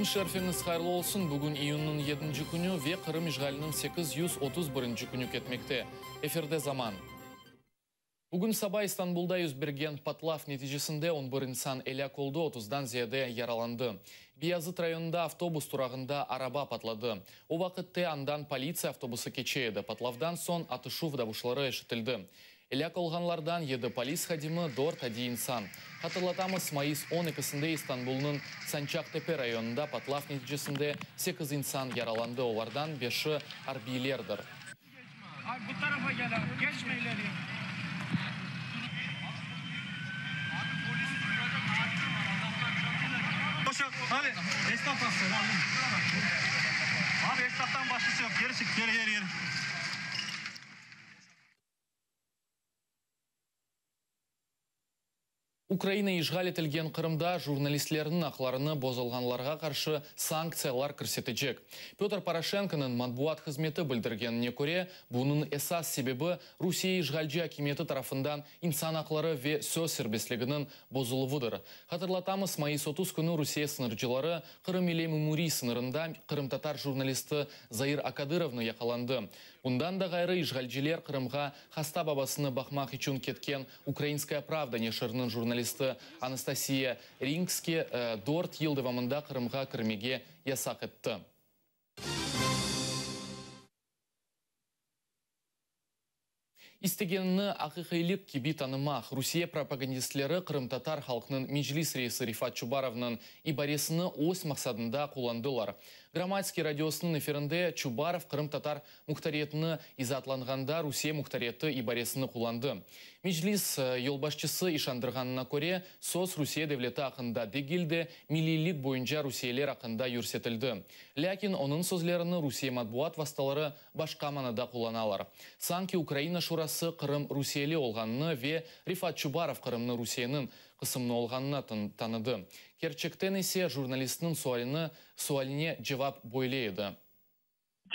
Kün şerfiñiz hayırlı olsun! Bugün iyünniñ yedinci künü ve Qırım işğaliniñ 831 künü ketmekte. Efirde Zaman. Bugün saba İstanbulda yüz bergen patlav neticesinde on bir insan elâk oldı, otuzdan ziyade yaralandı. Beyazıt rayonında avtobus turağında araba patladı. O vaqıtte andan politsiya avtobusı keçe edi. Patlavdan soñ atışuv davuşları eşitildi. Elâk olğanlardan yedi polis hadimi, dört adiy insan. Hatırlatamız, mayıs on ekisinde İstanbulnıñ Sancaqtepe rayonında patlav neticesinde sekiz insan yaralandı, olardan beşi arbiylerdir. Ukraina işğal etilgen Qırımda jurnalistlerniñ aqlarını bozulğanlarğa qarşı sanktsiyalar kirsetecek. Pötr Poroşenkonıñ matbuat hızmeti bildirgenine köre, bunıñ esas sebebi Rusiye işğalci akimiyeti tarafından insan aqları ve söz serbestliginiñ bozuluvıdır. Hatırlatamız, mayıs 30 künü Rusiye sıñırcıları Qırım ile memuriy sıñırında qırımtatar jurnalisti Zair Akadırovnı yaqalandı. Bundan da ğayrı, işğalciler Qırımğa hasta babasını baqmaq içün ketken Ukrainskaya pravda neşiriniñ jurnalisti Anastasiya Ringske dört yıl devamında Qırımğa kirmege yasaq etti. İstegenini aqiqiylik kibi tanımaq, Rusiye propagandistleri qırımtatar halqnıñ Meclis reisi Refat Çubarovnıñ ibaresini öz maqsadında qullandılar. Gromadskiy radiosınıñ efirinde Çubarov qırımtatar muhtariyetini izaatlanğanda Rusiye muhtariyeti ibaresini qullandı. Meclis yolbaşçısı işandırğanına köre, söz Rusiye devleti aqqında degil de, milliylik boyunca rusiyeler aqqında yürsetildi. Lâkin onıñ sözlerini Rusiye matbuat vastaları başqa manada qullanalar. Sanki Ukraina Şurası Qırım rusiyeli olğanını ve Refat Çubarov Qırımnı Rusiyeniñ qısımnı olğanını tanıdı. Kerçekten ise jurnalistniñ sualini sualine cevap böyle edi.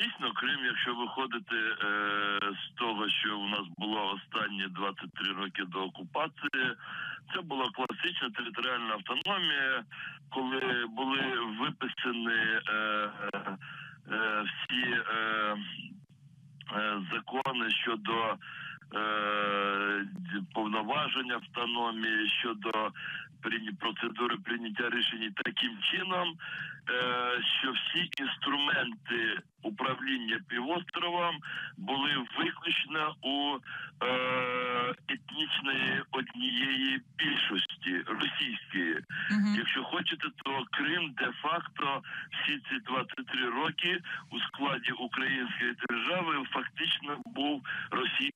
Дійсно, Крим, якщо виходити з того, що у нас було останні 23 роки до окупації, це була класична територіальна автономія, коли були виписані всі закони щодо повноважень автономії, щодо процедури прийняття рішень таким чином, що всі інструменти управління півостровом були виключно у етнічної однієї більшості, російської. Якщо хочете, то Крим де-факто всі ці 23 роки у складі української держави фактично був російським.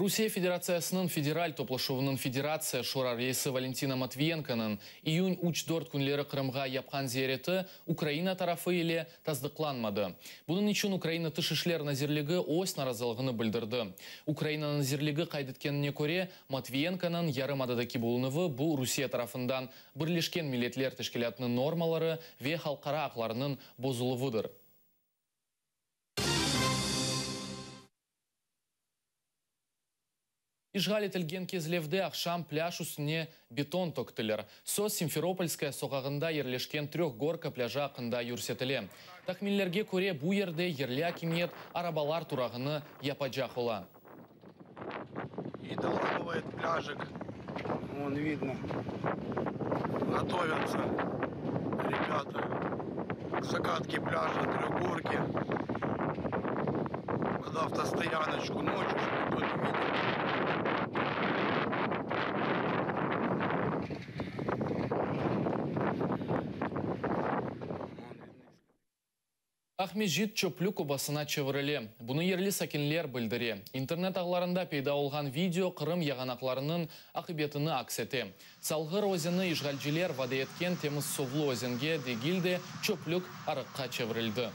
Rusiye Federatsiyasınıñ Federal toplaşuvınıñ Federatsiya Şura reisi Valentina Matviyenkonıñ iyün üç-dört künleri Qırımğa yapqan ziyareti Ukraina tarafı ile tasdıqlanmadı. Bunıñ içün Ukraina Tış işler nazirligi öz narazılığını bildirdi. Ukraina nazirligi qayd etkenine köre, Matviyenkonıñ yarımadadaki bulunuvı bu Rusiye tarafından Birleşken Milletler Teşkilâtınıñ normaları ve halqara aqlarınıñ bozuluvıdır. İşğal etilgen Kezlevde aqşam plâj üstüne beton töktiler. Söz Simferopolskaya soqağında yerleşken Tröhgorka plâjı aqqında yürsetile. Tahminlerge köre, bu yerde yerli akimiyet arabalar turağını yapacaq ola. И доламывает пляжик. Вон видно. Готовятся ребята к закатке пляжа Трехгорки. Под автостояночку ночью, чтобы никто не видел. Aqmescit çöplük obasına çevirile. Bunı yerli sakinler bildire. İnternet ağlarında peyda olğan video Qırım yağanaqlarınıñ aqibetini aks ete. Salğır özeni işğalciler vade etken temiz suvlu özenge degil de, çöplük arıqqa çevirildi.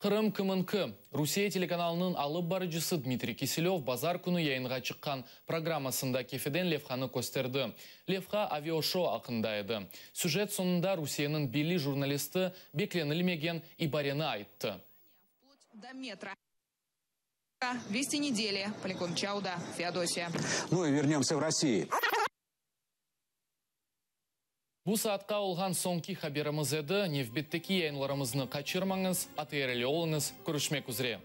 Qırım kimniñki? Rusiye telekanalınıñ alıp barıcısı Dmitriy Kiselöv bazar künü yayınğa çıqqan programmasında Kefeden levhanı kösterdi. Levha aviaşou aqqında edi. Süjet soñunda Rusiyeniñ belli jurnalisti beklenilmegen ibareni ayttı. До метра. Вести недели. Полигон Чауда, Феодосия. Ну и вернемся в Россию. Bu saatqa olğan soñki haberimiz edi. Nevbetteki yayınlarımıznı qaçırmañız, ATR ile oluñız. Körüşmek üzere.